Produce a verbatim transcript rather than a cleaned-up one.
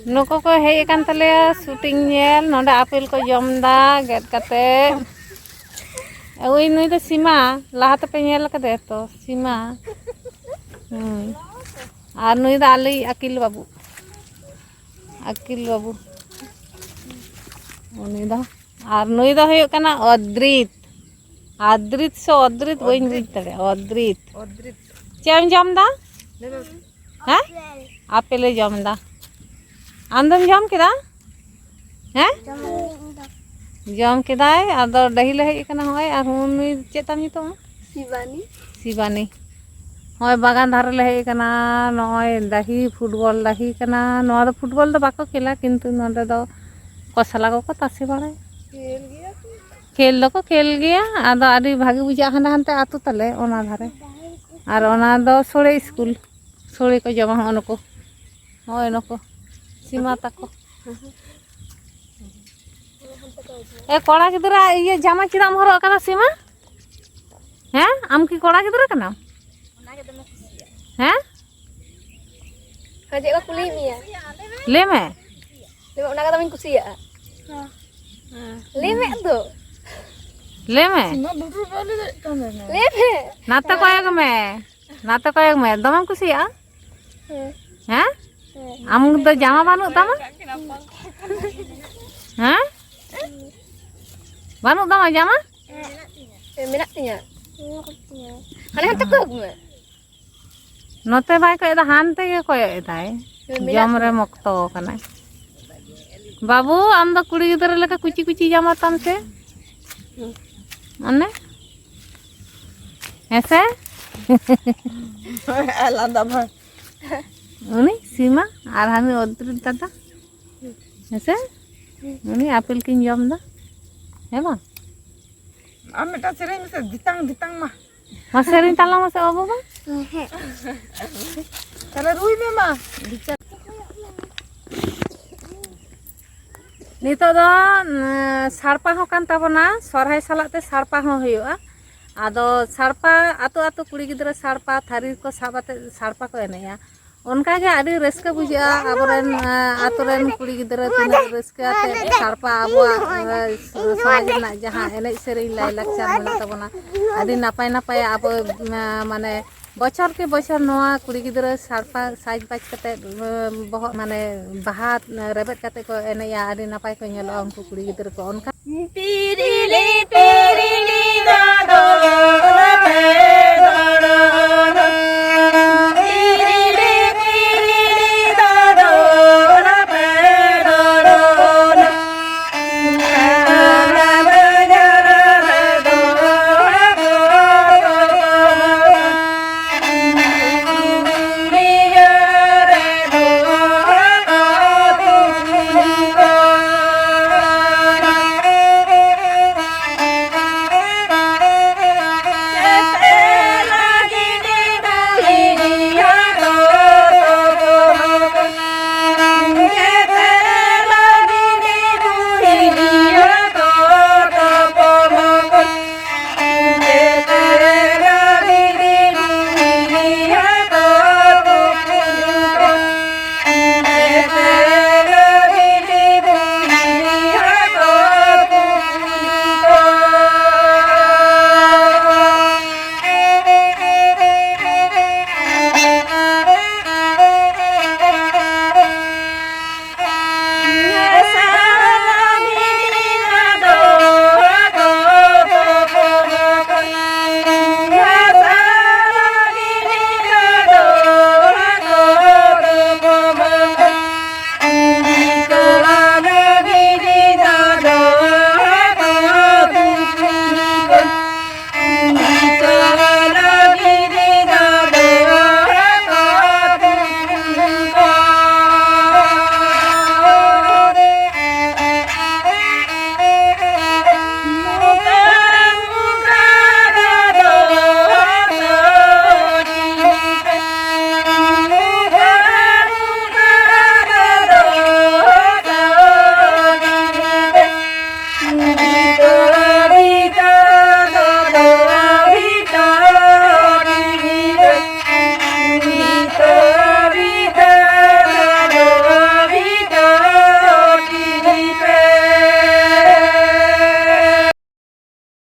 ᱱᱩᱠᱩ ᱠᱚ ᱦᱮᱡ ᱟᱠᱟᱱ ᱛᱟᱞᱮᱭᱟ ᱥᱩᱴᱤᱝ ᱧᱮᱞ᱾ ᱱᱚᱰᱮ ᱟᱯᱮᱞ ᱠᱚ ᱡᱚᱢ ᱮᱫᱟ ᱜᱮᱫ ᱠᱟᱛᱮ᱾ ᱳᱭ ᱱᱩᱭ ᱫᱚ ᱥᱤᱢᱟ, ᱞᱟᱦᱟ ᱛᱮᱯᱮ ᱧᱮᱞ ᱟᱠᱟᱫᱮᱭᱟ ᱛᱚ, ᱥᱤᱢᱟ᱾ ᱦᱩᱸ᱾ ᱟᱨ ᱱᱩᱭ ᱫᱚ ᱟᱞᱮᱭᱤᱡ ᱟᱹᱠᱤᱞ ᱵᱟᱹᱵᱩ, ᱟᱹᱠᱤᱞ ᱵᱟᱹᱵᱩ ᱩᱱᱤ ᱫᱚ᱾ ᱟᱨ ᱱᱩᱭ ᱫᱚ ᱦᱩᱭᱩᱜ ᱠᱟᱱᱟ ᱚᱫᱨᱤᱛ᱾ ᱟᱫᱨᱤᱛ ᱥᱮ ᱚᱫᱨᱤᱛ, ᱵᱟᱹᱧ ᱵᱩᱡᱽ ᱫᱟᱲᱮᱭᱟᱜᱼᱟ᱾ ᱚᱫᱨᱤᱛ᱾ ᱪᱮᱫ ᱮᱢ ᱡᱚᱢ ᱮᱫᱟ? ᱦᱮᱸ? ᱟᱯᱮᱞᱮ ᱡᱚᱢ ᱮᱫᱟ᱾ ᱟᱢ ᱫᱚᱢ ᱡᱚᱢ ᱠᱮᱫᱟ? ᱦᱮᱸ? ᱡᱚᱢ ᱠᱮᱫᱟᱭ᱾ ᱟᱫᱚ ᱰᱟᱹᱦᱤ ᱞᱮ ᱦᱮᱡ ᱟᱠᱟᱱᱟ᱾ ᱦᱚᱸᱜᱼᱚᱭ ᱟᱨ ᱱᱩᱭ ᱪᱮᱫ ᱛᱟᱢ ᱧᱩᱛᱩᱢ? ᱥᱤᱵᱟᱱᱤ᱾ ᱥᱤᱵᱟᱱᱤ᱾ ᱦᱚᱸᱜᱼᱚᱭ ᱵᱟᱜᱟᱱ ᱫᱷᱟᱨᱮ ᱞᱮ ᱦᱮᱡ ᱟᱠᱟᱱᱟ᱾ ᱱᱚᱜᱼᱚᱭ ᱰᱟᱹᱦᱤ, ᱯᱷᱩᱴᱵᱚᱞ ᱰᱟᱹᱦᱤ ᱠᱟᱱᱟ᱾ ᱱᱚᱣᱟ ᱫᱚ ᱯᱷᱩᱴᱵᱚᱞ ᱫᱚ ᱵᱟᱠᱚ ᱠᱷᱮᱞᱟ, ᱠᱤᱱᱛᱩ ᱱᱚᱰᱮ ᱫᱚ ᱠᱚᱥᱞᱟ ᱠᱚᱠᱚ ᱛᱟᱥᱮ ᱵᱟᱲᱟᱭᱟ᱾ ᱠᱷᱮᱞ ᱜᱮᱭᱟ ᱠᱚ᱾ ᱠᱷᱮᱞ ᱫᱚᱠᱚ ᱠᱷᱮᱞ ᱜᱮᱭᱟ, ᱟᱫᱚ ᱟᱹᱰᱤ ᱵᱷᱟᱜᱮ ᱵᱩᱡᱷᱟᱹᱜᱼᱟ ᱦᱟᱸᱰᱮ ᱦᱟᱱᱛᱮ ᱟᱹᱛᱩ ᱛᱟᱞᱮ, ᱚᱱᱟ ᱫᱷᱟᱨᱮ᱾ ᱟᱨ ᱚᱱᱟ ᱫᱚ ᱥᱳᱲᱮ ᱥᱠᱩᱞ, ᱥᱳᱲᱮ ᱠᱚ ᱡᱚᱢᱟ ᱦᱚᱸᱜᱼᱚ ᱱᱩᱠᱩ, ᱦᱚᱸᱜᱼᱚᱭ ᱱᱩᱠᱩ ᱥᱤᱢᱟ ᱛᱟᱠᱚ᱾ ᱮ ᱠᱚᱲᱟ ᱜᱤᱫᱽᱨᱟᱹ ᱤᱭᱟᱹ ᱡᱟᱢᱟ ᱪᱮᱫᱟᱜ ᱮᱢ ᱦᱚᱨᱚᱜ ᱟᱠᱟᱫᱟ ᱥᱤᱢᱟ? ᱦᱮᱸ, ᱟᱢ ᱠᱤ ᱠᱚᱲᱟ ᱜᱤᱫᱽᱨᱟᱹ ᱠᱟᱱᱟᱢ? ᱦᱮᱸ? ᱦᱮᱸ, ᱪᱮᱫ ᱠᱚ ᱠᱩᱞᱤᱭᱮᱫ ᱢᱮᱭᱟ? ᱞᱟᱹᱭ ᱢᱮ᱾ ᱞᱟᱹᱭ ᱢᱮ, ᱚᱱᱟ ᱠᱚᱫᱚ ᱵᱟᱹᱧ ᱠᱩᱥᱤᱭᱟᱜᱼᱟ᱾ ᱞᱟᱹᱭ ᱢᱮ ᱟᱫᱚ᱾ ᱞᱟᱹᱭ ᱢᱮ᱾ ᱞᱟᱹᱭ ᱢᱮ᱾ ᱱᱟᱛᱮ ᱠᱚᱭᱚᱜ ᱢᱮ, ᱱᱟᱛᱮ ᱠᱚᱭᱚᱜ ᱢᱮ᱾ ᱫᱚᱢᱮᱢ ᱠᱩᱥᱤᱭᱟᱜᱼᱟ? ᱦᱮᱸ᱾ ᱦᱮᱸ? ᱦᱮᱸ᱾ ᱟᱢ ᱫᱚ ᱡᱟᱢᱟ ᱵᱟᱹᱱᱩᱜ ᱛᱟᱢᱟ? ᱦᱮᱸ? ᱵᱟᱹᱱᱩᱜ ᱛᱟᱢᱟ ᱡᱟᱢᱟ? ᱦᱮᱸ, ᱢᱮᱱᱟᱜ ᱛᱤᱧᱟ᱾ ᱦᱟᱱᱮ ᱦᱟᱱᱛᱮ ᱠᱚᱭᱚᱜ ᱢᱮ᱾ ᱱᱚᱛᱮ ᱵᱟᱭ ᱠᱚᱭᱚᱜ ᱮᱫᱟ, ᱦᱟᱱᱛᱮ ᱜᱮ ᱠᱚᱭᱚᱜ ᱮᱫᱟᱭ᱾ ᱦᱮᱸ, ᱢᱮᱱᱟᱜ ᱡᱚᱢ ᱨᱮ ᱛᱤᱧᱟ᱾ ᱢᱚᱠᱛᱚ ᱟᱠᱟᱱᱟᱭ᱾ ᱵᱟᱹᱵᱩ, ᱟᱢ ᱫᱚ ᱠᱩᱲᱤ ᱜᱤᱫᱽᱨᱟᱹ ᱞᱮᱠᱟ ᱠᱩᱪᱤ ᱠᱩᱪᱤ ᱡᱟᱢᱟ ᱛᱟᱢ ᱥᱮ᱾ ᱚᱱᱮ᱾ ᱦᱮᱸ ᱥᱮ? ᱞᱟᱸᱫᱟ ᱵᱷᱟᱭ᱾ ᱩᱱᱤ ᱥᱤᱢᱟ ᱟᱨ ᱦᱟᱹᱱᱤ ᱚᱫᱨᱤᱛ ᱫᱟᱫᱟ᱾ ᱦᱮᱸ ᱥᱮ? ᱩᱱᱤ ᱟᱯᱮᱞ ᱠᱤᱱ ᱡᱚᱢ ᱮᱫᱟ᱾ ᱦᱮᱸ ᱵᱟᱝ? ᱟᱢ ᱢᱤᱫᱴᱟᱝ ᱥᱮᱨᱮᱧ ᱢᱮᱥᱮ, ᱫᱤᱛᱟᱝ ᱫᱤᱛᱟᱝ ᱢᱟ᱾ ᱢᱟ ᱥᱮᱨᱮᱧ ᱛᱟᱞᱟᱝ ᱢᱮᱥᱮ ᱵᱟᱹᱵᱩ ᱢᱟ᱾ ᱛᱟᱦᱞᱮ ᱨᱩᱭ ᱢᱮ ᱢᱟ᱾ ᱱᱤᱛᱚᱜ ᱫᱚ, ᱩᱸ, ᱥᱟᱲᱯᱟ ᱦᱚᱸ ᱠᱟᱱ ᱛᱟᱵᱚᱱᱟ, ᱥᱚᱨᱦᱟᱭ ᱥᱟᱞᱟᱜ ᱛᱮ ᱥᱟᱲᱯᱟ ᱦᱚᱸ ᱦᱩᱭᱩᱜᱼᱟ᱾ ᱟᱫᱚ ᱥᱟᱲᱯᱟ, ᱟᱛᱳ ᱟᱛᱳ ᱠᱩᱲᱤ ᱜᱤᱫᱽᱨᱟᱹ ᱥᱟᱲᱯᱟ, ᱛᱷᱟᱹᱨᱤ ᱠᱚ ᱥᱟᱵ ᱟᱛᱮ ᱥᱟᱲᱯᱟ ᱠᱚ ᱮᱱᱮᱡᱼᱟ᱾ ᱚᱱᱠᱟᱜᱮ ᱟᱹᱰᱤ ᱨᱟᱹᱥᱠᱟᱹ ᱵᱩᱡᱷᱟᱹᱜᱼᱟ᱾ ᱟᱵᱚᱨᱮᱱ ᱟᱛᱳ ᱨᱮᱱ ᱠᱩᱲᱤ ᱜᱤᱫᱽᱨᱟᱹ ᱛᱤᱱᱟᱹᱜ ᱨᱟᱹᱥᱠᱟᱹ ᱟᱛᱮ ᱥᱟᱲᱯᱟ ᱟᱵᱚᱣᱟᱜ ᱥᱚᱢᱟᱡᱽ ᱨᱮᱱᱟᱜ ᱡᱟᱦᱟᱸ ᱮᱱᱮᱡ ᱥᱮᱨᱮᱧ ᱞᱟᱭᱞᱟᱠᱪᱟᱨ ᱢᱮᱱᱟᱜ ᱛᱟᱵᱚᱱᱟ, ᱟᱹᱰᱤ ᱱᱟᱯᱟᱭ ᱱᱟᱯᱟᱭ ᱟᱵᱚ ᱢᱟᱱᱮ ᱵᱚᱪᱷᱚᱨ ᱠᱮ ᱵᱚᱪᱷᱚᱨ ᱱᱚᱣᱟ ᱠᱩᱲᱤ ᱜᱤᱫᱽᱨᱟᱹ ᱥᱟᱲᱯᱟ ᱥᱟᱡᱽᱵᱟᱡᱽ ᱠᱟᱛᱮ ᱵᱚᱦᱚᱜ ᱢᱟᱱᱮ ᱵᱟᱦᱟ ᱨᱮᱵᱮᱫ ᱠᱟᱛᱮ ᱠᱚ ᱮᱱᱮᱡᱼᱟ, ᱟᱹᱰᱤ ᱱᱟᱯᱟᱭ ᱠᱚ ᱧᱮᱞᱚᱜᱼᱟ ᱩᱱᱠᱩ ᱠᱩᱲᱤ ᱜᱤᱫᱽᱨᱟᱹ ᱠᱚ᱾ ᱚᱱᱠᱟ ᱯᱤᱨᱤᱞᱤ ᱯᱤᱨᱤᱞᱤ ᱫᱟᱫᱚ